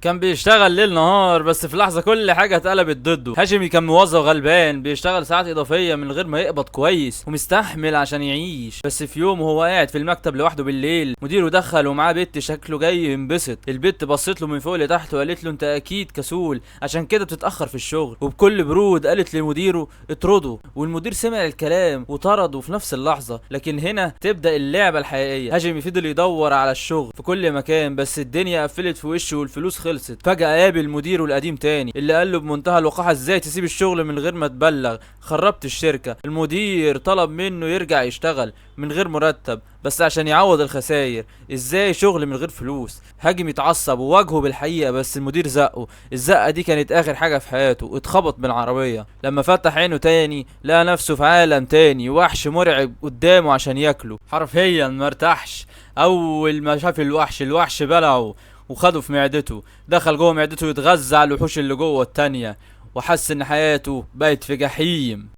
كان بيشتغل ليل نهار، بس في لحظة كل حاجة اتقلبت ضده. هاجيمي كان موظف غلبان بيشتغل ساعات اضافية من غير ما يقبض كويس ومستحمل عشان يعيش. بس في يوم وهو قاعد في المكتب لوحده بالليل، مديره دخل ومعاه بنت شكله جاي ينبسط. البت بصت له من فوق لتحت وقالت له انت اكيد كسول عشان كده بتتاخر في الشغل. وبكل برود قالت لمديره اطرده، والمدير سمع الكلام وطرده في نفس اللحظة. لكن هنا تبدا اللعبة الحقيقية. هاجيمي فضل يدور على الشغل في كل مكان، بس الدنيا قفلت في وشه والفلوس خلصت. فجأة قابل مديره القديم تاني اللي قال له بمنتهى الوقاحة ازاي تسيب الشغل من غير ما تبلغ، خربت الشركة. المدير طلب منه يرجع يشتغل من غير مرتب بس عشان يعوض الخسائر. ازاي شغل من غير فلوس؟ هاجم يتعصب وواجهه بالحقيقة، بس المدير زقه. الزقة دي كانت اخر حاجة في حياته. اتخبط بالعربية. لما فتح عينه تاني لقى نفسه في عالم تاني، وحش مرعب قدامه عشان ياكله. حرفيا ما ارتاحش. اول ما شاف الوحش، الوحش بلعه وخده في معدته، دخل جوه معدته يتغذى على الوحوش اللي جوه التانية، وحس ان حياته بقت في جحيم.